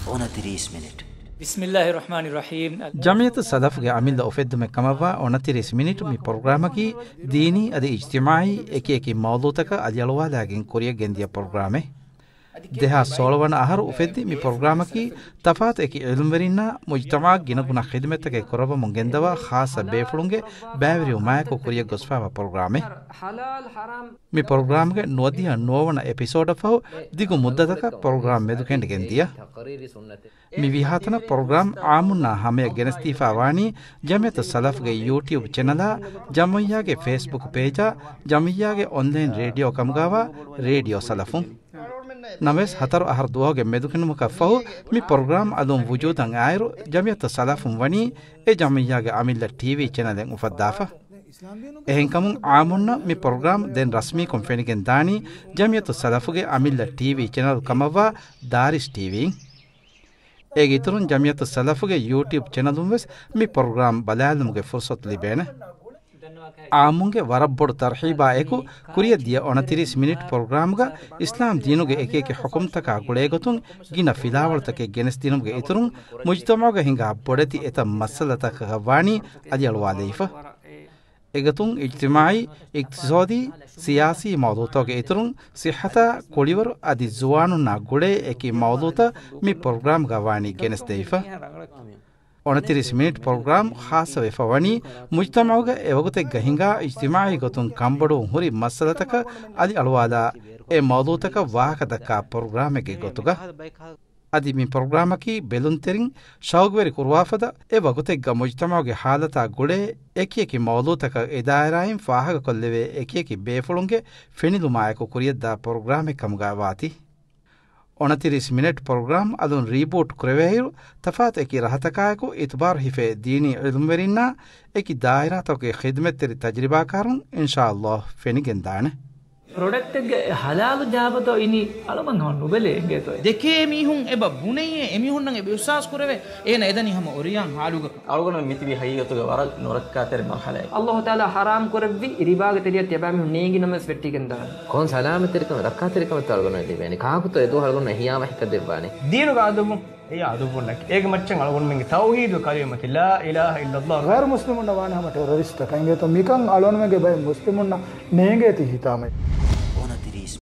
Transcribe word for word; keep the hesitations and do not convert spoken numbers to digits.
އޮނަތިރީސް މިނިޓް. ބިސްމިއްލާހި ރަޙްމާނި ރަޙީމް. ޖަމިއްޔަތު ސަލަފްގެ އަމިއްލަ އުފެއްދުމެއް ކަމަށްވާ އޮނަތިރީސް މިނިޓް މި ޕްރޮގްރާމަކީ ދީނީ އަދި އިޖްތިމާޢީ އެކި އެކި މައުޟޫޢުތަކަށް އަލިއަޅުވާލާގެން ކުރިޔަށް ގެންދިޔަ ޕްރޮގްރާމެއް. ދެހާސް ސޯޅަ ވަނަ އަހަރު އުފެއްދި މި ޕްރޮގްރާމަކީ ތަފާތު އެކި ޢިލްމުވެރިންނާ މުޖްތަމަޢަށް ގިނަގުނަ ޚިދުމަތްތަކެއް ކުރައްވަމުން ގެންދަވާ ޚާއްޞަ ބޭފުޅުންގެ ބައިވެރިވުމާއެކު ކުރިޔަށް ގޮސްފާވާ ޕްރޮގްރާމެއް. މި ޕްރޮގްރާމްގެ ނުވަދިހަ ނުވަ ވަނަ އެޕިސޯޑަށް ފަހު ދިގު މުއްދަތަކަށް ޕްރޮގްރާމް މެދުކެނޑިގެން ދިޔަ. މި ވީހާތަނަށް ޕްރޮގްރާމް އާއްމުންނާ ހަމަޔަށް ގެނެސްދީފާ ވާނީ ޖަމިއްޔަތު ސަލަފްގެ ޔޫޓިއުބް ޗެނަލާ، ޖަމިއްޔާގެ ފޭސްބުކް ޕޭޖާ، ޖަމިއްޔާގެ އޮންލައިން ރޭޑިއޯ ކަމުގައިވާ ރޭޑިއޯ ސަލަފުން. ނަމަވެސް، ހަތަރު އަހަރު ދުވަހުގެ މެދުކެނޑުމަކަށް ފަހު މި ޕްރޮގްރާމް އަލުން ވުޖޫދަށް އާއިރު، ޖަމިއްޔަތު ސަލަފުން ވަނީ އެ ޖަމިއްޔާގެ އަމިއްލަ ޓީވީ ޗެނަލެއް އުފައްދާފަ. އެހެންކަމުން، އާއްމުންނަށް މި ޕްރޮގްރާމް ދެން ރަސްމީކޮށް ފެނިގެން ދާނީ ޖަމިއްޔަތު ސަލަފުގެ އަމިއްލަ ޓީވީ ޗެނަލް ކަމަށްވާ ދާރިޝް ޓީވީން. އޭގެ އިތުރުން ޖަމިއްޔަތު ސަލަފުގެ ޔޫޓިއުބް ޗެނަލުން ވެސް މި ޕްރޮގްރާމް ބަލާލުމުގެ ފުރުސަތު ލިބޭނެ. އާއްމުންގެ ވަރަށް ބޮޑު ތަރްހީބާ އެކު، ކުރިޔަށް ދިޔަ އޮނަތިރީސް މިނިޓް ޕްރޮގްރާމްގަ އިސްލާމް ދީނުގެ އެކި އެކި ޙުކުމްތަކާ ގުޅޭގޮތުން ގިނަ ފިލާވަޅުތަކެއް ގެނެސްދިނުމުގެ އިތުރުން، މުޖްތަމަޢުގަ ހިނގާ ބޮޑެތި އެތައް މައްސަލަތަކަކަށް ވާނީ އަލިއަޅުވާލައިފަ. އެގޮތުން އިޖްތިމާޢީ، އިޤްތިޞާދީ، ސިޔާސީ މައުޟޫޢުތަކުގެ އިތުރުން، ޞިއްޙަތާ، ކުޅިވަރު އަދި ޒުވާނުންނާ ގުޅޭ އެކި މައުޟޫޢުތައް މި ޕްރޮގްރާމްގަ ވާނީ ގެނެސްދެވިފަ. އޮނަތިރީސް މިނިޓް ޕްރޮގްރާމް ޚާއްޞަވެފަ ވަނީ، މުޖްތަމަޢުގަ އެވަގުތެއްގަ ހިނގާ އިޖްތިމާޢީ ގޮތުން ކަންބޮޑުވުން ހުރި މައްސަލަތަކަށް އަލިއަޅުވާލާ، އެ މައުޟޫޢުތަކަށް ވާހަކަ ދައްކާ ޕްރޮގްރާމެއްގެ ގޮތުގަ. އަދި މި ޕްރޮގްރާމަކީ ބެލުންތެރިން ޝައުގުވެރި ކުރުވާފަދަ އެ ވަގުތެއްގަ މުޖްތަމަޢުގެ ޙާލަތާ ގުޅޭ އެކިއެކި މައުޟޫޢުތަކަށް އެ ދާއިރާއިން ފާހަގަކޮށްލެވޭ އެކިއެކި ބޭފުޅުންގެ ފެނިލުމާއެކު ކުރިޔަށްދާ ޕްރޮގްރާމެއް ކަމުގައި ވާތީ. އޮނަތިރީސް މިނެޓް ޕްރޮގްރާމް އަލުން ރީބޫޓް ކުރެވޭއިރު، ތަފާތު އެކި ރަހަތަކާއެކު އިތުބާރު ހިފޭ ދީނީ ޢިލްމުވެރިންނާ އެކި ދާއިރާތަކުގެ ޚިދުމަތްތެރި ތަޖްރިބާކާރުން އިންޝާﷲ ފެނިގެންދާނެ. ޕްރޮޑަކްޓެއްގެ ޙަލާލު ޖާބަދޯ އިނީ އަޅުގަނޑު ހަމަ ނުބެލޭ އިނގޭތޯ. ދެކޭ މީހުން އެބަ ބުނެޔޭ އެމީހުންނަށް އެބަ އިޙްސާސް ކުރެވޭ އޭނަ އެދަނީ ހަމަ އޮރިޔާން ޙާލުގަ. އަޅުގަނޑު މިތިބީ ހަގީގަތުގަ ވަރަށް ނުރައްކާތެރި މަރުޙަލައެއް. އަﷲ ތަޢާލާ ޙަރާމް ކުރެއްވި ރިބާގެ ތެރެއަށް ތިޔަބައިމީހުން ނޭނގި ނަމަވެސް ވެއްޓިގެން ދާނެ. ކޮން ސަލާމަތްތެރިކަމެއް ރައްކާތެރިކަމެއްތޯ އަޅުގަނޑު ލިބޭނެ؟ ކާކުތޯ އެދުވަހު އަޅުގަނޑު ހިޔާވަހިކަން ދެއްވާނެ؟ ދީނުގެ އަދަބު. އެއީ އަދަބުވުންނަކީ. އޭގެ މައްޗަށް އަޅުގަނޑުމެންގެ ތައުޙީދު ކަލިމަތި ލާ އިލާހަ އިއްލަﷲ. ޣައިރު މުސްލިމުންނަށް ވާނެ ހަމަ ޓެރަރިސްޓަކަށް އިނގޭތޯ. މިކަން އަޅުގަނޑުމެންގެ ބައެއް މުސްލިމުންނަށް ނޭނގޭތީ ހިތާމައެއް.